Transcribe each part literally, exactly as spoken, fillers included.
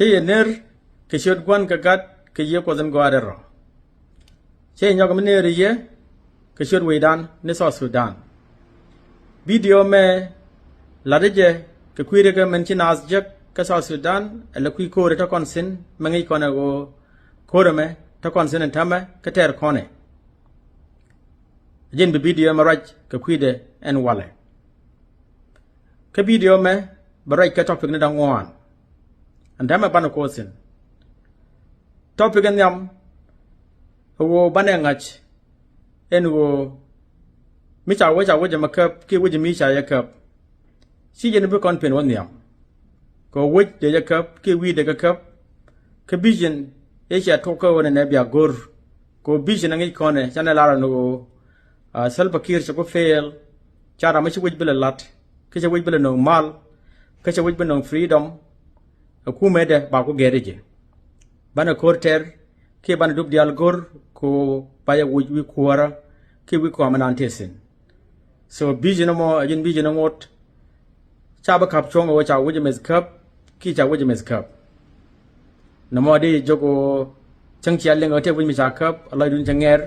Cä yɛ ner kɛ ciöt Gua̱n kɛ Gat kɛ Yiëë Kuɔth in gɔaa rɛl rɔ. Cä yɛ nyɔk mi ner yɛ kɛ ciöt wecdan ni South Sudan. Bidio mɛ la̱t jɛ kɛ kui̱ ri kɛ min ci naath jek kä South Sudan, ɛ lɛ kui̱ ko̱ri te kɔn thi̱n, mɛ ŋi̱i̱c kɔn ɛ ɣöö ko̱ri mɛ te kɔn thi̱n ɛn täämɛ kä tɛɛr kɔnɛ. Jɛn bi bidio mɛ ruac kɛ kui̱dɛ ɛn walɛ. Kä bidio mɛ bɛ ruac kɛ topic ni da̱ŋ ŋuan. Ɛn täämɛ banɛ ko̱r thi̱n. Topic in nhiam ɛ ɣöö banɛ ŋa̱c ɛn ɣöö mi ca wec, ca wec ɛmɛ käp kiɛ wec mi ca yɛ käp, ci jɛn bi kɔn pen wä nhiam. Kɛ ɣöö wec dee jɛ käp kiɛ wi̱i̱ dee kɛ käp. Kä vision ëë cia tok kä ɣöö nɛnɛ bia go̱r. Kɛ ɣöö vision ɛ ŋi̱i̱c kɔnɛ canɛ lar ɛn ɣöö, ah, Salva Kiir cɛ ku fail. Ca ram mi ci wec bi lɛ la̱t, kä cɛ wec bi lɛ nöŋ mal, kä cɛ wec bi nöŋ freedom. Ɛ kumɛ dɛ ba ku gɛɛri jɛ. Banɛ ko̱r tɛr kiɛ banɛ dup diaal go̱r kɛ ɣöö ba yɛ wuc wi̱i̱ kuäärä kiɛ wi̱i̱ kɔam ɛnan tëë thi̱n. So vision ɛmɔ ɛ jɛn vision ɛ ŋot. Ca bi ka̱p cuɔ̱ŋ ɛ ɣöö ca wec ɛmɛ käp kiɛ ca wec ɛmɛ käp. Nɔmɔ dee jiök ɣöö cäŋ cia liŋ ɣöö tëë wec mi ca käp, a lɔcdun cɛ ŋɛr.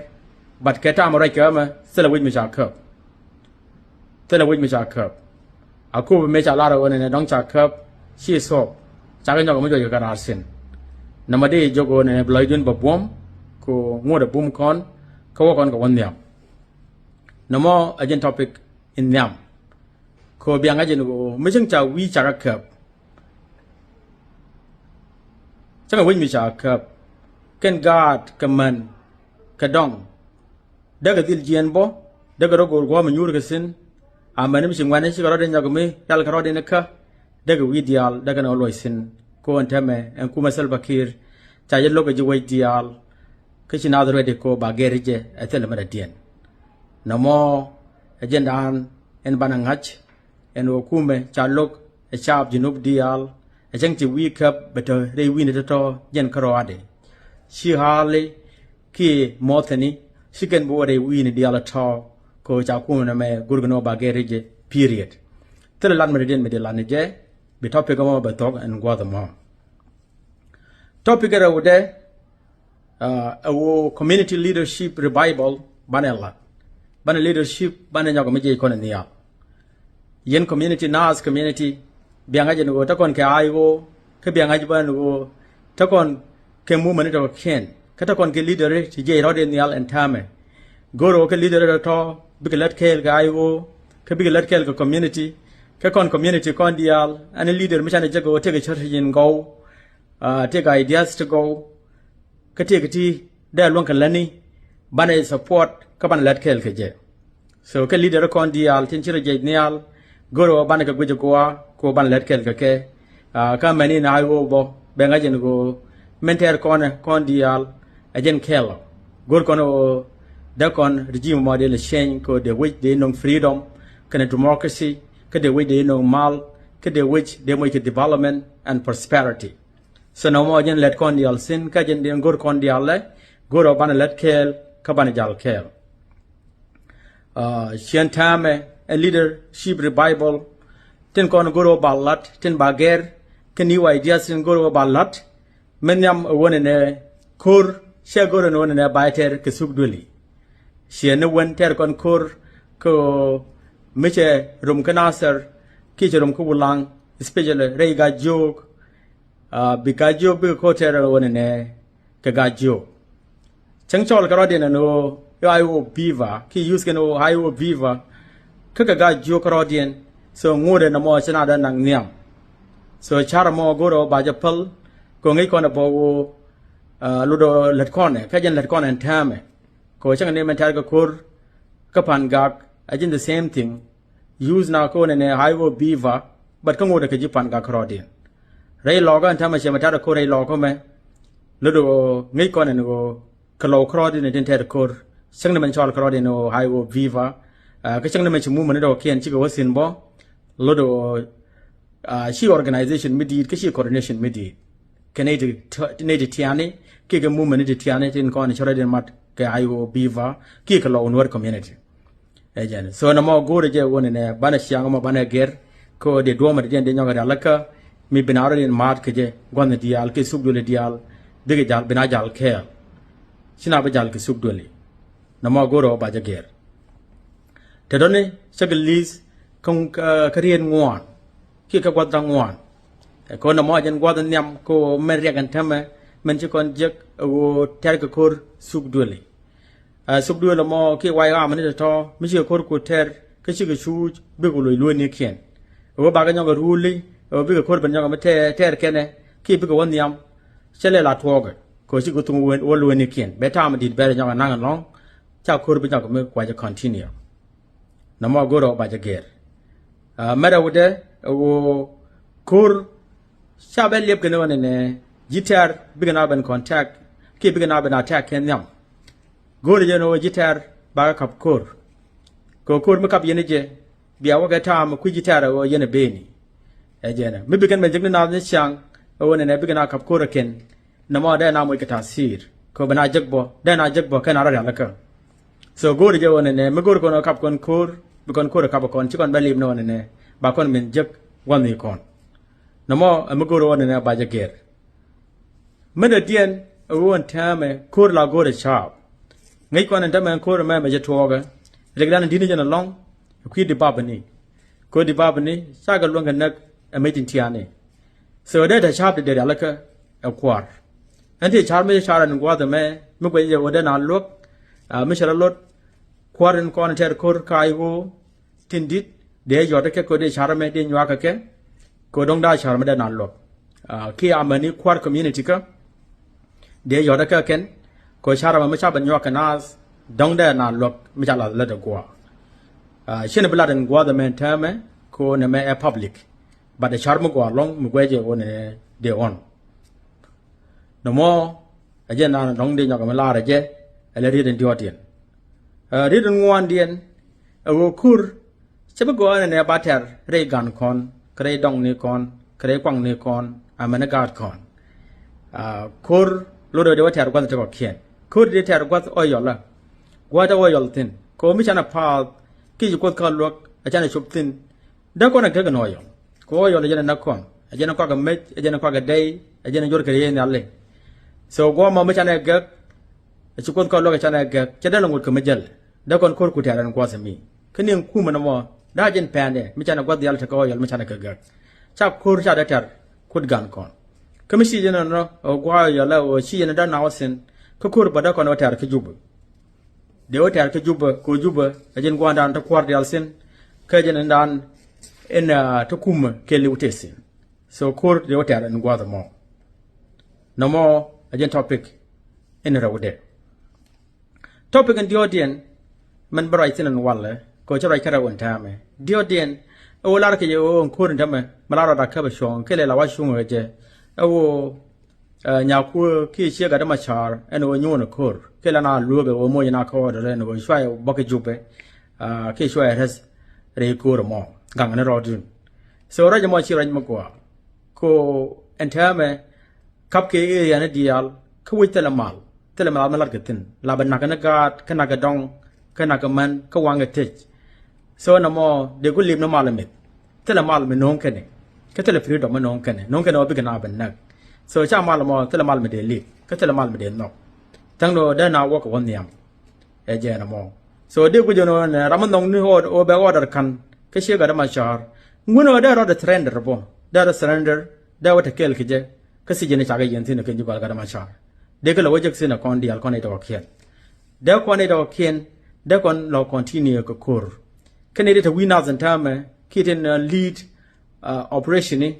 But kɛ ta̱a̱ mɛ ruac kɛ ɛmɛ thilɛ wec mi ca käp. Thilɛ wec mi ca käp. A kööp mëë ca lar ɣöö nɛnɛ dɔ̱ŋ ca käp, ci thuɔ̱k. Cakɛ nyɔk mi juɔc kɛ kɛ raar thi̱n. Nɔmɔ dee jiök ɣöö nɛnɛ bi lɔcdun bɛ buɔ̱m kɛ ŋuɔ̱t ɛ bum kɔn, kä wä kɔn kɛ wä nhiam. Nɔmɔ ɛ jɛn topic in nhiam. Kɛ ɣöö bia ŋa̱c ɛn ɣöö mi cäŋ ca wi̱i̱ cakɛ käp. Cäŋɛ wec mi ca käp kɛn gaat kɛ män kɛ dɔ̱ŋ. Dee kɛ dhil jiɛɛn bä, dee kɛ rɔ go̱o̱r gua̱a̱m mi nyuur kɛ thi̱n. Amäni mi ci ŋuɛ̈ni cikɛ rɔ̱diɛn nyɔk mi rial kɛ rɔ̱diɛn kä. Dee kɛ wi̱i̱ diaal dee kɛn ɣä luɔc thi̱n. Kɛ ɣöö ɛn täämɛ ɛn kumɛ Salva Kiir ca jɛ lo̱k kɛ ji̱ wec diaal. Kä ci naath ready kɛ ɣöö ba gɛr jɛ ɛ thilɛ mi dɔ̱diɛn. Nɔmɔ ɛ jɛn daan ɛn banɛ ŋa̱c. Ɛn ɣöö kumɛ ca lo̱k ɛ caap Junub diaal, ɛ cäŋ ci wi̱i̱ käp bɛ te rɛy wi̱i̱ni tɔ̱tɔ̱ jɛn kärɔaadɛ. Ci Hali kiɛ Mɔthini ci kɛn bi wä rɛy wi̱i̱ni diaal tɔ̱tɔ̱. Kɛ ɣöö ca kumɛ nɛmɛ go̱rkɛ ni wä ba gɛr jɛ, period. Thilɛ lat mi dɔ̱diɛn mi dee lat ni jɛ, bi topic ɛmɔ bɛ thuɔ̱k ɛn gua̱a̱th ɛmɔ. Topic ɛ rɛwdɛ, ah, ɛ ɣöö community leadership revival banɛ lat. Banɛ leadership banɛ nyɔk mi jiɛc kɔn ɛ nhial. Yɛn community, naath community, bia ŋa̱c ɛn ɣöö te kɔn kɛ I O, kä bia ŋa̱c bä ɛn ɣöö te kɔn kɛ movement ni tɔ̱ kɛn, kä te kɔn kɛ leader ti jiɛc rɔ̱diɛn nhial ɛn täämɛ. Go̱r ɣöö kɛ leader tɔ̱tɔ̱ bikɛ lät kɛɛl kɛ I O, kä bikɛ lät kɛɛl kɛ community. Kä kɔn community kɔn diaal, ɛn leader mi canɛ jek ɣöö tekɛ cär ti ji̱n gɔw. Ah, tëëkɛ ideas ti gɔw, kä tëëkɛ ti dee luäŋ kɛ lätni, banɛ support kä banɛ lät kɛɛl kɛ jɛ. So kɛ leader kɔn diaal tin ci rɔ jiɛc nhial, go̱r ɣöö banɛ kɛ guic ɛ gua̱a̱ kɛ ɣöö banɛ lät kɛɛl kɛ kɛ. Ah, kä mɛni na I O bä bɛ ŋa̱c ɛn ɣöö min tɛɛr kɔn ɛ kɔn diaal ɛ jɛn kɛɛl ɔ. Go̱r kɔn ɣöö dee kɔn regime mɔ dee lɛ change kɛ ɣöö dee wec dee nöŋ freedom kɛnɛ democracy, kä dee wec dee nöŋ mal, kä dee wec dee moc kɛ development and prosperity. So nɔmɔ jɛn lät kɔn diaal thi̱n, kä jɛn diɛn go̱r kɔn diaal lɛ, go̱r ɔ banɛ lät kɛɛl kä banɛ jal kɛɛl. Ah, ciɛn täämɛ ɛ leadership revival tin kɔn go̱r ɔ ba la̱t, tin ba gɛr, kä new ideas tin go̱r ɔ ba la̱t. Min nhiam ɛ ɣöö nɛnɛ ko̱r, cɛ go̱r ɛn ɣöö nɛnɛ ba tɛr kɛ thuk duëli. Ciɛ ni wen tɛr kɔn ko̱r kä mi cɛ rom kä Nasir kiɛ cɛ rom kä Wulaŋ, especially rɛy Gaa-jiok. Ah, bi Gaa-jiok bikɛ ko̱r tɛr ɣöö nɛnɛ kɛ Gaa-jiok. Cäŋ cɔɔl kɛ rɔ̱diɛn ɛn ɣöö i̱ I O viva kiɛ use kɛn ɣöö I O viva. Kä kɛ Gaa-jiok kɛ rɔ̱diɛn. So ŋotdɛ nɔmɔ ci na dee naŋ nhiam. So car ɛmɔ go̱r ɔ ba jɛ päl kɛ ŋi̱i̱c kɔn ɛ bä ɣöö, ah, lot ɔ lät kɔn ɛ, kä jɛn lät kɔn ɛn täämɛ. Kɛ ɣöö cäŋ ni mɛn tɛ̈r kɛ ko̱r kä Pan Gak, a jɛn the same thing. Use na kä ɣöö nɛnɛ I O viva, but kä ŋotdɛ kɛ ji̱ Pan Gak kärɔ̱diɛn. Rɛy Lɔkä ɛn täämɛ cɛ mɛ tɛ̈r kɛ ko̱r rɛy Lɔkä mɛ. Lot ɣöö ŋi̱i̱c kɔn ɛn ɣöö kɛ Lɔw kärɔ̱diɛn tin tɛ̈r ko̱r. Cäŋ ni mɛn cɔɔl kärɔ̱diɛn ɣöö I O viva. Ah, kä cäŋ ni mɛn ci movement ni dɔ̱kiɛn cikɛ wä thi̱n bä. Lot ɣöö, ah, ci organization mi di̱i̱t kä ci coordination mi di̱i̱t. Kɛ nɛy ti, nɛy ti tiani kiɛ kɛ movement ni ti tiani tin kɔn cä rɔ̱diɛn mat kɛ I O viva kiɛ kɛ Lɔw Nuer community. Ɛ jɛn. So nɔmɔ go̱o̱rɛ jɛ ɣöö nɛnɛ banɛ ciaŋ mɔ banɛ gɛr kä dee duɔ̱ɔ̱mɛ ti diɛn dee nyɔkɛ rialikä Mi bi na rɔ rin maat kɛ jɛ gua̱n diaal kɛ thuk duëli diaal, bikɛ jal bi na jal kɛɛl. Ci na bi jal kɛ thuk duëli. Nɔmɔ go̱rɛ ɔ ba jɛ gɛr. Te dɔni cä kɛ li̱th kä, kä, kä riet ŋuan kiɛ kä gua̱th da̱ŋ ŋuan. Ɛ kɔn nɔmɔ jɛn gua̱th nhiam kɛ ɣöö mɛn riɛk ɛn tämɛ, mɛn ci kɔn jek ɛ ɣöö tɛ̈r kɛ ko̱r thuk duëli. Ɛ, thuk duëël ɛmɔ kiɛ way ɣaamä ni tɔ̱tɔ̱ mi cikɛ ko̱r ku tɛr kä cikɛ cuuc bikɛ loc lueenikiɛn. Ɛ ɣöö bakɛ nyɔk ɛ ruuli, ɛ ɣöö bikɛ ko̱r ben nyɔk ɛ mi tɛr, tɛr kɛnɛ kiɛ bikɛ wä nhiam. Cɛ lɛ la tuɔɔkɛ kɛ ɣöö cikɛ thuŋ wä lueenikiɛn, bɛ ta̱a̱ mi di̱t bɛr nyɔk ɛ naŋ ɛlɔ̱ŋ. Ca ko̱r bi nyɔk ɛ mi kuacɛ continue. Nɔmɔ go̱rɛ ɔ ba jɛ gɛr. Ɛ, mɛrɛ wudɛ ɛ ɣöö ko̱r ca bɛ liɛp kɛn ɣän ɛnɛ ji̱ tɛr bikɛ na ben contact kiɛ bikɛ na ben attack kɛn nhiam. Go̱o̱rɛ jɛ ni ɣöö ji̱ tɛ̈r bakɛ ka̱p ko̱r. Kɛ ɣöö ko̱r mi ka̱p yɛn jɛ bia wä kɛ ta̱a̱m kui̱ ji̱ tɛ̈r ɛ ɣöö yɛn ɛ beni. Ɛ jɛn ɛ mi bi kɛn ben jek ni naath ni ciaŋ ɛ ɣöö nɛnɛ bikɛ na ka̱p ko̱r ɛ kɛn. Nɔmɔ dee na moc kɛ ta̱a̱ thi̱i̱r kɛ ɣöö bɛ na jek bɔ, dee na jek bɔ kɛn a rɔ rial kä. So go̱o̱rɛ jɛ ɣöö nɛnɛ mi go̱o̱rɛ kɔn ɣöö ka̱p kɔn ko̱r, bi kɔn ko̱r ɛ ka̱p ɛ kɔn ci kɔn bɛ lip ni ɣöö nɛnɛ ba kɔn min jek gua̱n ni kɔn. Nɔmɔ ɛ mi go̱o̱rɛ ɣöö nɛnɛ ba jɛ gɛr. Mɛn dɔ̱diɛn ɛ ɣöö ɛn täämɛ ko̱r la go̱o̱rɛ caap. Ŋäc kɔn ɛn täämɛ ko̱r ɛmɛ mɛ jɛ tuɔɔkɛ. Riɛkdan di̱t ni jɛn ɛlɔ̱ŋ ɛ kui̱ di bapä ni. Ko̱r di bapä ni cakɛ luäŋ kɛ näk ɛ mec tin tiaani. So dee te caap ti dee rialikä ɛ kua̱r. Ɛn ti ca̱r mi cɛ ca̱r ɛn gua̱a̱th ɛmɛ mi guɛc jɛ ɣöö dee na luäk. Ɛ mi cɛ rɔ lot kua̱r in kɔn tɛɛr ko̱r ka i̱ ɣöö tin di̱t dee yɔt kɛ kɛ dee ca̱r mɛ dee nyuak kɛ kɛ. Kɛ dɔ̱ŋ daa ca̱r mɛ dee na luɔk. Ɛ, kiɛ amäni kua̱r community kä dee yɔt kɛ kɛn. Kɛ ca̱r mɛ mi ca ben nyuak kɛ naath dɔ̱ŋ dee na luɔk mi ca lath lät ɛ gua̱a̱. Ɛ, cin bi lat ɛn gua̱a̱th ɛmɛ täämɛ kɛ nɛmɛ ɛ public. But ɛ ca̱r mi gua̱a̱ lɔ̱ŋ mi guɛc ɛ ɣöö nɛ dee ɣɔn. Nɔmɔ ɛ jɛn naan dɔ̱ŋ dee nyɔk mi laar ɛ jɛ ɛ lɛ riet in diɔ̱ɔ̱kdiɛn. Ɛ, riet in ŋuandiɛn ɛ ɣöö ko̱r cä bi gɔaa ɛn ɛ ba tɛr rɛy gan kɔn kɛ rɛy dɔŋni kɔn kɛ rɛy kuaŋni kɔn amäni gaat kɔn. Ɛ, ko̱r lot ɛ dee wä tɛr gua̱th ti kɔ̱kiɛn. Ko̱r dee tɛr gua̱th ɣɔyɔl ɛ gua̱th ɛ ɣɔyɔl thi̱n kɛ ɣöö mi canɛ paath kiɛ ci kuoth kä luäk ɛ canɛ cop thi̱n. Dee kɔn ɛ gek ɛn ɣɔyɔl kɛ ɣɔyɔl ɛ jɛn ɛ näk kɔn ɛ jɛn ɛ kuak ɛ mec ɛ jɛn ɛ kuak ɛ dɛy ɛ jɛn ɛ juɔ̱r kɛ riey nhiali. So guɔ̱ɔ̱mɔ mi canɛ gek ɛ ci kuoth kɔn luäk ɛ canɛ gek cɛ dee lɛ ŋot kɛ mi jäl. Dee kɔn ko̱r ku tɛ̈r ɛn gua̱th ɛmi kä ni ŋ kumɛ nɔmɔ. Daa jɛn pɛ̈ɛ̈ndɛ mi canɛ gua̱th dhial tekɛ ɣɔyɔl mi canɛ kɛ gek. Ca ko̱r ca dee tɛ̈r kuoth gan kɔn. Kä mi ci jɛn ɛnɔ ɛ gua̱a̱ ɣɔyɔl ɛ ɣöö ci jɛn ɛ dee na wä thi̱n kä ko̱r bä dee kɔn wä tɛ̈r kä Jubɛ. Dee wä tɛ̈r kä Jubä kɛ ɣöö Jubä ɛ jɛn gua̱a̱ndan te kua̱r diaal thi̱n. Kä jɛn ɛndan ɛn, ɛ, te kumä kɛ li̱w te thi̱n. So ko̱r dee wä tɛ̈r ɛn gua̱a̱th ɛmɔ. Nɔmɔ ɛ jɛn topic ɛn rɛwdɛ. Topic ɛn diɔ̱ɔ̱kdiɛn mɛn bä ruac thi̱n ɛn walɛ kɛ ɣöö cä ruac kä rɛw ɛn täämɛ. Diɔ̱ɔ̱kdiɛn ɛ ɣöö lar kɛ jɛ ɣöö ɛn ko̱r ɛn täämɛ mɛ lar rɔɔda käpɛ cuɔ̱ŋ kɛ lɛ la wa cuŋ ɛ jɛ. Ɛ ɣöö Ɛ, Nyakuö kiɛ Ciek Gatdɛ Macar ɛn ɣöö nyuun ɛ ko̱r kiɛ la na lueek ɛ ɣöö moc na kɔɔdɛ rɛn ɣöö cuayɛ bä kä Jubɛ. Ɛ, kiɛ cuayɛ räth rɛy ko̱r ɛmɔ gaŋ ni rɔɔdun. So ruac ɛmɔ ci ruac mi gɔaa. Ko ɛn täämɛ kapkɛ area ni diaal kä wec thilɛ mal, thilɛ mal mi latkɛ thi̱n, la bɛ nakä ni gaat kä nakä dɔŋ kä nakä män kä waŋkɛ tec. So nɔmɔ dee ku lip ni mal mith. Thilɛ mal mi no̱o̱ŋ kɛnɛ kä thilɛ freedom mi no̱o̱ŋ kɛnɛ, no̱o̱ŋ kɛnɛ ɣöö bikɛ na ben näk. So ca mal mɔ thilɛ mal mi dee lip kä thilɛ mal mi dee nhɔk. Tha̱a̱ŋ ni ɣöö dee na wäkɛ wä nhiam. Ɛ jɛn ɛmɔ. So dee guic ɛn ɣöö nɛ ram mi nhɔk ni ɣöö bɛ order ka̱n kä Ciek Gatdɛ Macar. Ŋun ɣöö dee rɔɔdɛ surrender bä, dee rɔ surrender, dee wä te kɛɛl kɛ jɛ. Kä thiec jɛn cakɛ yɛn thi̱n ɛ kɛn ji̱ gɔal Gatdɛ Macar. Dee kɛ lɛ wä jek thi̱n ɛ kɔn diaal kɔn i̱ tɔkiɛn. Dee kɔn i̱ tɔkiɛn dee kɔn lɔ continue kɛ ko̱r. Kɛn i̱ dee te wi̱i̱ nath ɛn täämɛ kiɛ tin, ɛ, lead, ɛ, operation i̱.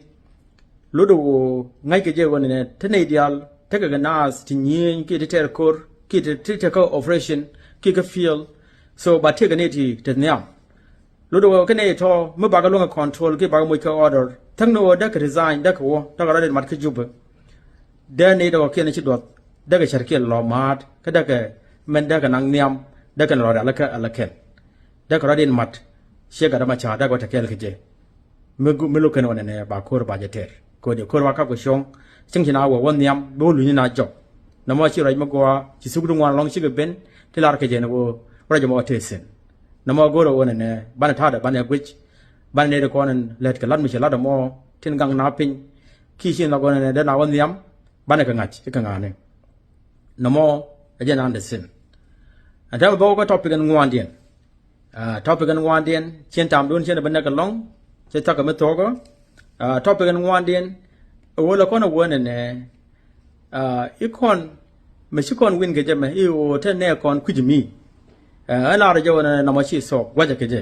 Lot ɛ ɣöö ŋa̱ckɛ jɛ ɣöö nɛnɛ te nɛy diaal tekɛ kɛ naath ti nyieny kiɛ ti tɛɛr ko̱r kiɛ ti, ti tekä operation kiɛ kä field. So ba tekɛ nɛy ti te nhiam. Lot ɛ ɣöö kɛ nɛy tɔ̱ mi bakɛ luäŋ ɛ control kiɛ bakɛ moc kɛ order. Tha̱a̱ŋ ni ɣöö dee kɛ resign, dee kɛ wä, dee kɛ rɔ̱diɛn mat kä Jubɛ. Dee nɛy dee kɔ̱kiɛn ci duɔth dee kɛ cär kiɛ lɔ ma̱a̱t kä dee kɛ mɛn dee kɛ naŋ nhiam, dee kɛ lɔ rialikä ala kɛn. Dee kɛ rɔ̱diɛn mat Ciek Gatdɛ Macar, dee kɛ wä te kɛɛl kɛ jɛ. Mi gu-, mi lo̱k kɛn wä nɛnɛ ba ko̱r ba jɛ tɛr. Kɛ wä dee ko̱r wa kap kɛ cuɔ̱ŋ. Cäŋ ci na wä wä nhiam bi wä luny ni na jɔk. Nɔmɔ ci ruac mi gɔaa, ci thuk ti ŋuan ɛlɔ̱ŋ cikɛ ben ti lar kɛ jɛ ni wä ruac mɔ te thi̱n. Nɔmɔ go̱o̱rɛ wä nɛnɛ banɛ ta̱a̱dɛ banɛ guic. Banɛ nɛy ti kɔn in lät kɛ la̱t mi ci la̱t ɛmɔ tin gaŋ na piny. Ci ci nhɔk ɣöö nɛnɛ dee na wä nhiam, banɛ kɛ ŋa̱c i̱ kɛ ŋa̱ni. Nɔmɔ ɛ jɛn an de thin. Ɛn täämɛ bä wä kä topic ɛn ŋuandiɛn. Topic ɛn ŋuandiɛn, cien tamdun cien bä nɛk ɛlɔ̱ŋ, cɛ thak kɛ mi thuɔ̱kä. Topic ɛn ŋuandiɛn ɛ wä lɛ kɔn ɛ wä nɛnɛ, i̱ kɔn, mɛ ci kɔn win kɛ jɛ mɛ i̱ ɣöö te nɛ kɔn kui̱c mi. Ɛ lar jɛ wä nɛnɛ nɔmɔ ci thuɔ̱k guacɛ kɛ jɛ.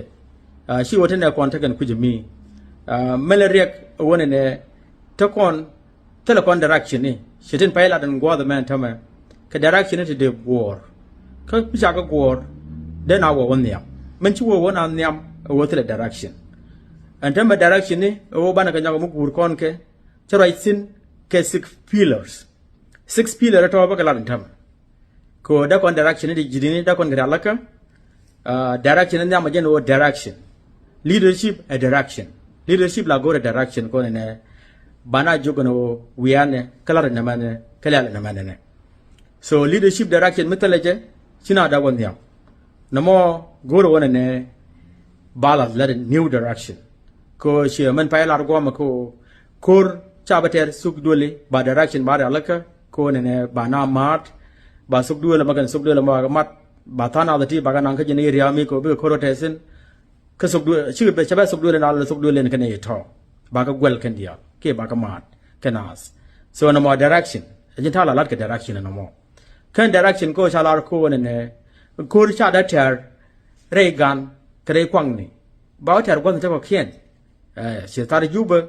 Ci ɣöö te nɛ kɔn te kɛn kui̱c mi. Mɛlɛ riɛk ɛ wä nɛnɛ te kɔn thilɛ kɔn direction ni, ci tin pay lat in guɔth mɛn tämɛ. Kɛ direction ni ti dee guɔɔr. Kä mi ca kɛ guɔɔr, dee na wä wä nhiam. Min ci wä wä na nhiam ɛ wä thilɛ direction. Ɛn tämɛ direction ni ɛ wä banɛ kɛ nyɔk mi guur kɔn kɛ, cä ruac thin kɛ six pillars. Six pillar tɔ̱ bä kɛ lat in tämɛ. Ko dee kɔn direction ni di ji̱dini dee kɔn kɛ rialikä. Direction ni nhiam a jɛn wä direction. Leadership ɛ direction. Leadership la go̱r ɛ direction kɔn inɛ. Bana jok ni wä wianɛ kä lat in nɛmɛnɛ kä lial in nɛmɛnɛ. So leadership direction mi thilɛ jɛ ci na dee wä nhiam. Nɔmɔ go̱r wä nɛnɛ ba la lät in new direction. Ko ci mɛn pay lar guɔmɛ ko ko̱r ca bä tɛr thuk duëli ba direction ba rialikä. Ko nɛnɛ ba na maat, ba thuk duël mɛ kɛn thuk duël mɛ ba kɛ mat, ba tha̱a̱ŋ nath ti ba kɛ naŋ kä ji̱n i̱ ria̱a̱ mi ko bikɛ ko̱r rɔ tɛthin. Kä thuk duël, cikɛ bɛ cɛ bɛ thuk duël na lɛ thuk duël in kɛn i̱ tɔ̱. Ba kɛ guɛl kɛn diaal kiɛ ba kɛ maat kɛ naath. So nɔmɔ direction ɛ ji̱n ta̱a̱ la lat kɛ direction nɔmɔ. Kɛn direction ko ca lar ko nɛnɛ ko̱r ca dee tɛr rɛy gan kɛ rɛy kuaŋni. Ba wä tɛr gua̱th in te kɔ̱kiɛn. Ci thar Jubä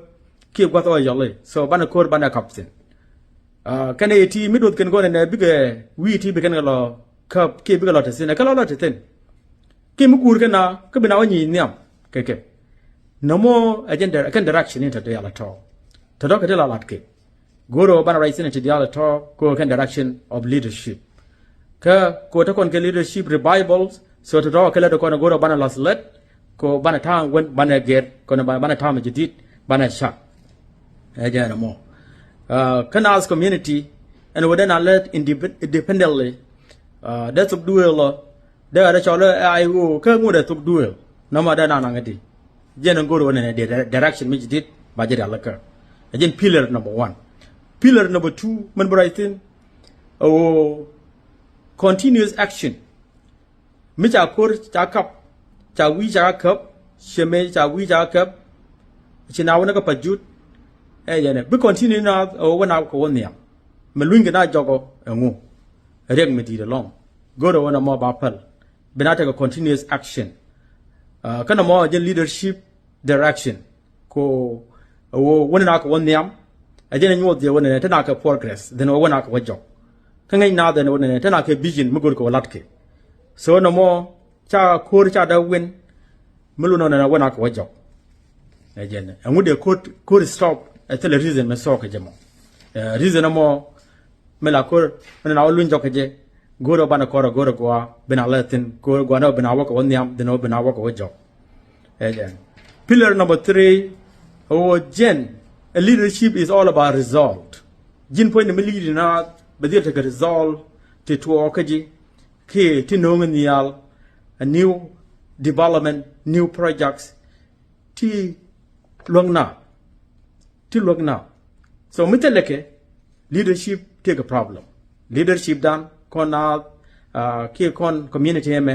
kiɛ gua̱th ɔ yɔli. So banɛ ko̱r banɛ kap thi̱n. Kɛn ɛ ti mi duɔth kɛn gɔnɛ nɛ bikɛ wi̱i̱ ti bi kɛn kɛ lɔ käp kiɛ bikɛ lɔ te thi̱n ɛ kɛ lɔ lɔ te thi̱n. Kiɛ mi guur kɛn na kä bi na wä nyic nhiam kɛ kɛ. Nɔmɔ ɛ jɛn kɛn direction in te diaal ɛ tɔ̱. Te dɔ̱k kɛ ti la lat kɛ. Go̱rɛ wä banɛ ruac thi̱n in te diaal ɛ tɔ̱ ko kɛn direction of leadership. Kä ko te kɔn kɛ leadership revival, so te tɔ̱ kɛ lät kɔn go̱rɛ banɛ lath lät. Ko banɛ ta̱a̱ wän banɛ gɛr kɔn banɛ ta̱a̱ mi jadid banɛ cak. Ɛ jɛ ɛn mɔ. Kä naath community ɛn wä dee na lät independently. Dee thuk duëël lɔ dee ɣä dee cɔl ɛ I O kä ŋut ɛ thuk duëël. Nɔmɔ dee na naŋ ɛ di. Jɛn ɛn go̱r wä nɛnɛ dee direction mi jadid ba jɛ rialikä. Ɛ jɛn pillar number one. Pillar number two mɛn bi ruac thi̱n ɛ wä continuous action. Mi ca ko̱r ca kap ca wi̱i̱ ca käp. Ciɛ mëë ca wi̱i̱ ca käp. Ci na wä ni kä pa jut. Ɛ yɛn ɛ bi continue na ɛ wä wä na kɛ wä nhiam. Mɛ luny kɛ na jɔkɔ ɛŋu. Riɛk mi di̱i̱t ɛlɔ̱ŋ. Go̱rɛ wä na mɔ ba päl. Bi na tekɛ continuous action. Kä na mɔ jɛn leadership direction. Ko ɛ wä wä ni na kɛ wä nhiam. Ɛ jɛn ɛ nyuɔth jɛ wä ni te na kɛ progress then wä wä na kɛ wä jɔk. Kä ŋäc na then wä ni te na kɛ vision mi go̱r kɛ wä latkɛ. So na mɔ ca ko̱r ca dee win. Mi lun nɔ nɛn a wä na kɛ wä jɔk. Ɛ jɛn ɛŋu dee ko̱r ko̱r stop ɛ thilɛ reason mi thɔɔk kɛ jɛ mɔ. Reason ɛmɔ mi la ko̱r mi nɛn a wä luny jɔk kɛ jɛ. Go̱r ɛ banɛ kɔr ɛ go̱r ɛ gua bi na lɛ thi̱n ko̱r gua nɛ wä bi na wä kɛ wä nhiam dhin wä bi na wä kɛ wä jɔk. Ɛ jɛn pillar number three. Ɛ wä jɛn a leadership is all about result. Ji̱n puɔ̱ny ni mi lead na bɛ dhil tekɛ result ti tuɔɔk kä ji̱. Kiɛ ti no̱o̱ŋ nhial a new development, new projects. Ti luäk na ti luäk na. So mi thilɛ kɛ leadership tekɛ problem. Leadership dan kɔn na kiɛ kɔn community ɛmɛ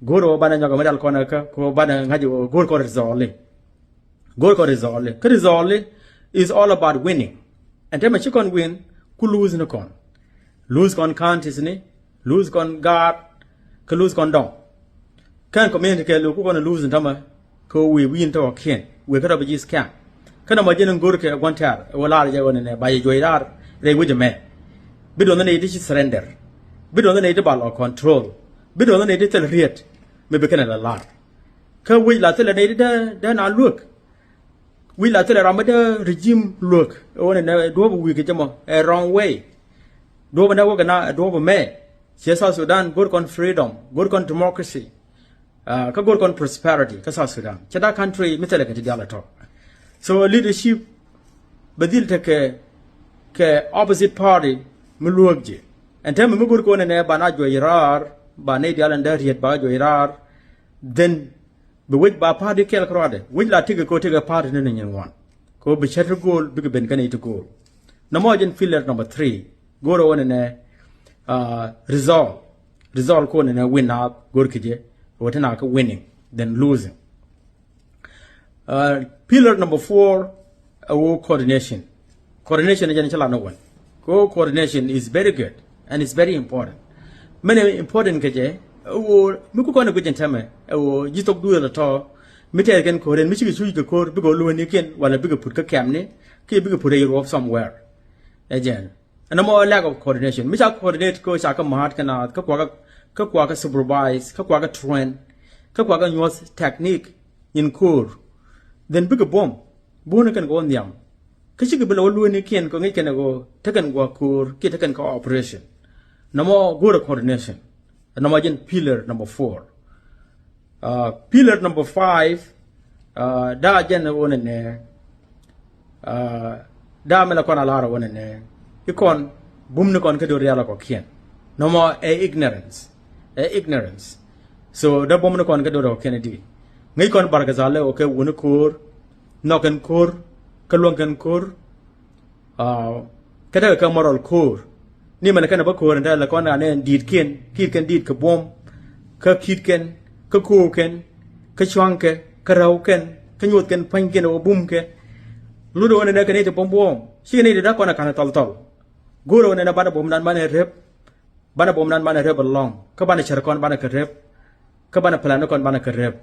go̱r wä banɛ nyɔk ɛmɛ dal kɔn kä ko banɛ ŋa̱c go̱r kɔn result. Go̱r kɔn result kä result is all about winning. Ɛn tɛmɛ ci kɔn win ku lose ni kɔn. Lose kɔn counties ni, lose kɔn gaat, kä lose kɔn dɔŋ. Kɛn community kɛ luk ku kɔn lose ni tämɛ kä wi̱i̱ wi̱i̱n tɔ̱ kiɛn wi̱i̱ kä tɔ̱ bi ji̱ scam. Kä nɔmɔ jɛn in go̱r kɛ gua̱n tɛ̈r ɛ wä lar jɛ wä nɛnɛ ba yɛ juɔc raar rɛy wecɛ mɛ. Bi duɔth ni ti ci surrender. Bi duɔth ni ti bal ɔ control. Bi duɔth ni ti thil riet mi bi kɛn ɛ la lar. Kä wec la thilɛ nɛy ti dee na luäk. Wi̱c la thilɛ ram mi dee regime luäk ɛ wä nɛnɛ duɔ̱ɔ̱p wi̱i̱ kɛ jɛ mɔ ɛ wrong way. Duɔ̱ɔ̱p nɛ wä kɛ na ɛ duɔ̱ɔ̱p mɛ. Ciɛ South Sudan go̱r kɔn freedom, go̱r kɔn democracy. Kä go̱r kɔn prosperity kä South Sudan cɛ da country mi thilɛ kɛ ti dial ɛ tɔ̱. So leadership bɛ dhil tekɛ kɛ opposite party mi luäk jɛ. Ɛn tɛmɛ mi go̱r kɛ wä nɛnɛ ba na juɔc raar ba nɛy dial ɛn dee riet ba juɔc raar. Then bi wec ba party kɛl kɛ ruadɛ wec la tekɛ kɛ wä tekɛ party ni ni nyin ŋuan. Kɛ ɣöö bi cär ti go̱o̱l bikɛ ben kä nɛy ti go̱o̱l. Nɔmɔ jɛn pillar number three. Go̱o̱rɛ wä nɛnɛ, uh, resolve. Resolve kɛ wä nɛnɛ win a go̱o̱r kɛ jɛ. Wä ti na kä winning than losing. Uh, pillar number four, ɛ wä coordination. Coordination jɛn cä la ni wän. Kɛ ɣöö coordination is very good and it's very important. Mɛn ɛ important kɛ jɛ, ɛ wä mi ku kɔn ɛ guic jɛn tɛmɛ, ɛ wä ji̱ thok duëël ɛ tɔ, mi tɛɛr kɛn ko̱r ɛn, mi cikɛ cuc kɛ ko̱r, bikɛ wä luänikiɛn, wala bikɛ put kä kɛmni, kiɛ bikɛ put ɛ ruɔp somewhere. Ɛ jɛn. Ɛn ɛmɔ lack of coordination. Mi ca coordinate kä ca kä ma̱a̱t kä naath, kä kuakä, kä kuakä supervise, kä kuakä train, kä kuakä nyuɔth technique in ko̱r. Then bikɛ buɔ̱m, buɔ̱n kɛn kɛ wä nhiam. Kä cikɛ bi lɛ wä luänikiɛn kɛ ŋi̱c kɛn kɛ tekɛn gua̱a̱k ko̱r, kiɛ tekɛn kɛ operation. Nɔmɔ go̱o̱rɛ coordination. Nɔmɔ jɛn pillar number four. Uh, pillar number five, uh, da jɛn wä nɛnɛ, uh, da mi la kɔn a lar wä nɛnɛ, i kɔn bumni kɔn kä do̱r rial kɔkiɛn. Nɔmɔ ɛ ignorance. Ɛ ignorance. So da bumni kɔn kä do̱r kɔkiɛn di. Ŋäc kɔn Bargazal ɛ wä kɛ wuni ko̱r, nhɔk kɛn ko̱r, kä luäŋ kɛn ko̱r, Ah, kä tekɛ kä moral ko̱r. Ni mɛn kɛn bä ko̱r in te lɛ kɔn anɛ di̱i̱t kiɛn, ki̱i̱t kɛn di̱i̱t kɛ buɔ̱m, kä ki̱i̱t kɛn, kä ko̱o̱k kɛn, kä cua̱ŋ kɛ, kä räw kɛn, kä nyuɔth kɛn pua̱ny kɛn wä bum kɛ. Lut wä nɛnɛ kɛ ni ti buɔ̱m buɔ̱m. Ci ni ti dak kɔn a ka̱n thɔl thɔl. Go̱o̱r wä nɛnɛ banɛ buɔ̱m nan banɛ rep. Banɛ buɔ̱m nan banɛ rep alɔŋ. Kä banɛ cär kɔn banɛ kɛ rep. Kä banɛ plan kɔn banɛ kɛ rep.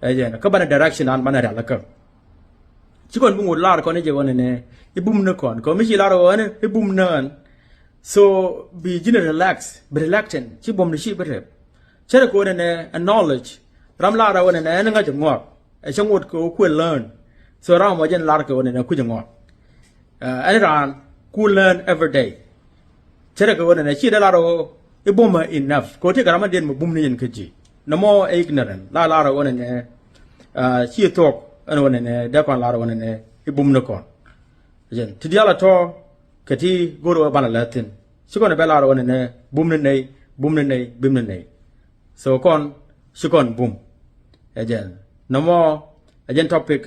Ɛ jɛn. Kä banɛ direction nan banɛ rial kä. Ci kɔn bi ŋot lar kɔn i̱ jɛ ɣɔn ɛnɛ i̱ bum ni kɔn kɔn mi ci lar ɣɔn i̱ bum ni ɣän. So bi ji̱n relax, bi reluctant, ci buɔ̱m ni ci bi rep. Cärɛ kɛ ɣɔn ɛnɛ ɛ knowledge. Ram lar ɣɔn ɛnɛ ɛn ŋa̱c ɛ ŋɔak ɛ cä ŋot kɛ ɣöö kuël learn. So ram mɔ jɛn lar kɛ ɣɔn ɛnɛ kui̱c ɛ ŋɔak. Ɛn raan ku learn every day. Cärɛ kɛ ɣöö nɛnɛ ci dee lar ɣöö i̱ bumä enough kɛ ɣöö ti kɛ ram a diɛn mi bum ni yɛn kä ji̱. Nɔmɔ ɛ ignorant la lar ɣöö nɛnɛ, ah, ci thuɔk ɛn ɣöö nɛnɛ dee kɔn lar ɣöö nɛnɛ i̱ bum ni kɔn. Jɛn ti diaal a tɔ̱ kɛ ti go̱o̱r ɣöö banɛ lɛ thi̱n ci kɔn ɛ bɛ lar ɣöö nɛnɛ bum ni nɛy, bum ni nɛy, bum ni nɛy. So kɔn ci kɔn bum. Ɛ jɛn nɔmɔ ɛ jɛn topic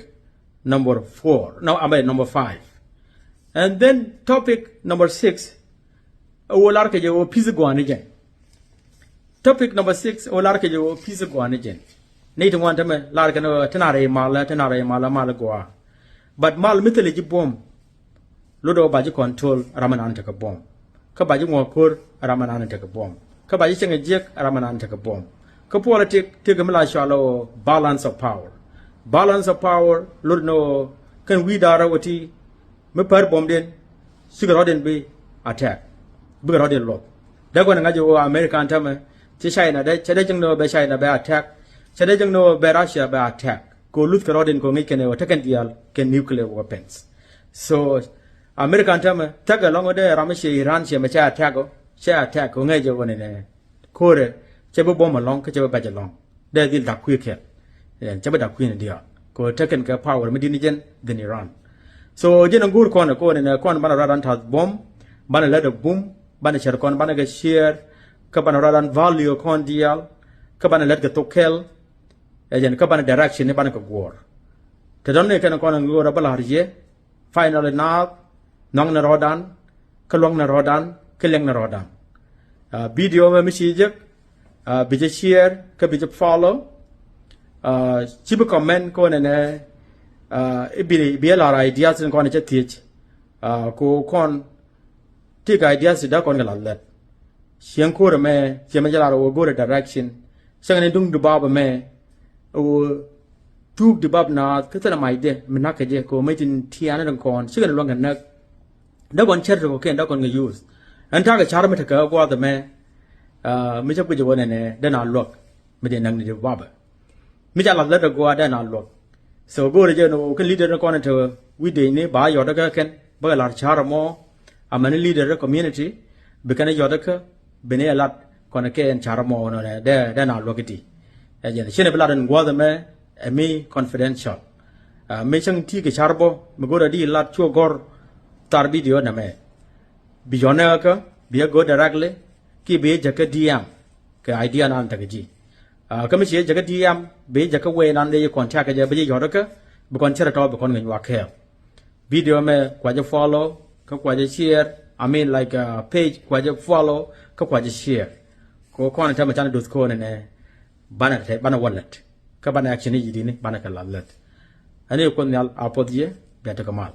number four. No, amɛ number five. And then topic number six. Ɛ wä lar kɛ jɛ wä pi̱th gua̱a̱ni jɛn. Topic number six ɛ wä lar kɛ jɛ wä pi̱th gua̱a̱ni jɛn. Ni ti ŋuan tämɛ lar kɛ ni wä ti na rɛy malä, ti na rɛy malä, malä gua̱a̱. But mal mi thilɛ ji̱ buɔ̱m. Lot ɔ ba ji̱ control ram ɛnan tekɛ buɔ̱m. Kä ba ji̱ ŋuɔ̱k ko̱r ram ɛnan tekɛ buɔ̱m. Kä ba ji̱ cieŋ jiäk ram ɛnan tekɛ buɔ̱m. Kä politik tekɛ mi la cɔal ɔ balance of power. Balance of power lot ni ɔ kɛn wi̱i̱ da̱a̱r ɔ ti mi pär buɔ̱mdiɛn. Cikɛ rɔ̱diɛn bi attack. Bikɛ rɔ̱diɛn luɔth. Dee kɔn ŋa̱c ɔ America ɛn tämɛ ci China dee cɛ dee cieŋ ni ɔ bɛ China bɛ attack. Cɛ dee cieŋ ni ɔ bɛ Russia bɛ attack. Kɛ ɔ luth kɛ rɔ̱diɛn kɛ ɔ ŋi̱c kɛn ɛ ɔ tekɛn diaal kɛ nuclear weapons. So America ɛn tämɛ thäkɛ lɔ̱ŋ ɔ dee ram mi ciɛ Iran ciɛ mɛ cɛ attack ɔ cɛ attack ɔ ŋäc jɛ ɣöö nɛnɛ ko̱rɛ cɛ bi buɔ̱m ɛlɔ̱ŋ kä cɛ bi bɛc ɛlɔ̱ŋ. Dee dhil dak kui̱ kɛl. Ɛn cɛ bi dak kui̱ ni diaal kɛ ɔ tekɛn kɛ power mi di̱t ni jɛn than Iran. So jɛn ɛn go̱o̱r kɔn ɛ kɔn ɛnɛ kɔn banɛ ruadan ta̱th buɔ̱m, banɛ lät ɛ bum, banɛ cär kɔn banɛ kɛ share, kä banɛ ruadan value kɔn diaal, kä banɛ lät kɛ thok kɛl. Ɛ jɛn kä banɛ direction ni banɛ kɛ guɔ̱ɔ̱r. Te dɔ̱ŋ ni kɛn kɔn ɛ ŋi̱i̱r ɛ bä la̱r yɛ. Finally naath nhɔŋ ni rɔɔdan, kä luäŋ ni rɔɔdan, kä liɛŋ ni rɔɔdan. Ah, video mɛ mi ci jek, ah, bi jɛ share kä bi jɛ follow. Ah, ci bi comment kɛ ɣöö nɛnɛ, ah, i̱ bi, bi ɛ lar ideas tin kɔn cɛ thiec. Ah, kɛ ɣöö kɔn ti kɛ ideas ti dee kɔn kɛ lath lɛt. Cieŋ ko̱r ɛmɛ ciɛ mɛ jɛ lar ɣöö go̱o̱rɛ direction. Cäŋ ni duŋ di bap ɛmɛ ɣöö thuk di bap naath kä thilɛ macdɛ mi na̱k kɛ jɛ kɛ ɣöö mec tin tiaani tin kɔn cikɛ ni luäŋ kɛ näk. Dee kɔn cär ti kɔ̱kiɛn dee kɔn kɛ use. Ɛn ta̱kɛ ca̱r mi tekɛ gua̱a̱th ɛmɛ, ah, mi cä guic ɛ ɣöö nɛnɛ dee na luäk mi dee näk ni di bapɛ. Mi ca lath lät ɛ gua̱a̱ dee na luɔk. So go̱o̱rɛ jɛ ni ɣöö kɛn leader ni kɔn in te wi̱cdecni ba yɔt kä kɛn bä kɛ la̱r ca̱r ɛmɔ. Amäni leader ni community bi kɛn yɔt kä bi ni ɛ lat kɔn kɛ ɛn ca̱r ɛmɔ nɔnɛ dee, dee na luɔk iti. Ɛ jɛn ci ni bi lat ɛn gua̱th ɛmɛ ɛ mi confidential. Ah, mi cäŋ ti kɛ ca̱r bä mi go̱o̱rɛ di lat cu gɔ̱r thar video nɛmɛ. Bi yɔnɛ kä bi ɛ go̱o̱r directly ki bi ɛ jäkä D M kɛ idea nan tekɛ ji̱. Ah, kä mi ci ɛ jäkä D M bi ɛ jäkä wee nan dee ji̱ contact kɛ jɛ bi ji̱ yɔt kä bi kɔn cärɛ tɔ bi kɔn ŋäc wa kɛɛl. Video mɛ kua jɛ follow kä kua jɛ share. I mean, like, uh, page kua jɛ follow kä kua jɛ share. Kɛ kɔn tɛmɛ canɛ duth kɔn nɛ banɛ tɛ banɛ wallet kä banɛ action ni yidini banɛ kɛ la lɛt. Ani Kuoth Nhial a puɔth yɛ bia tekɛ mal.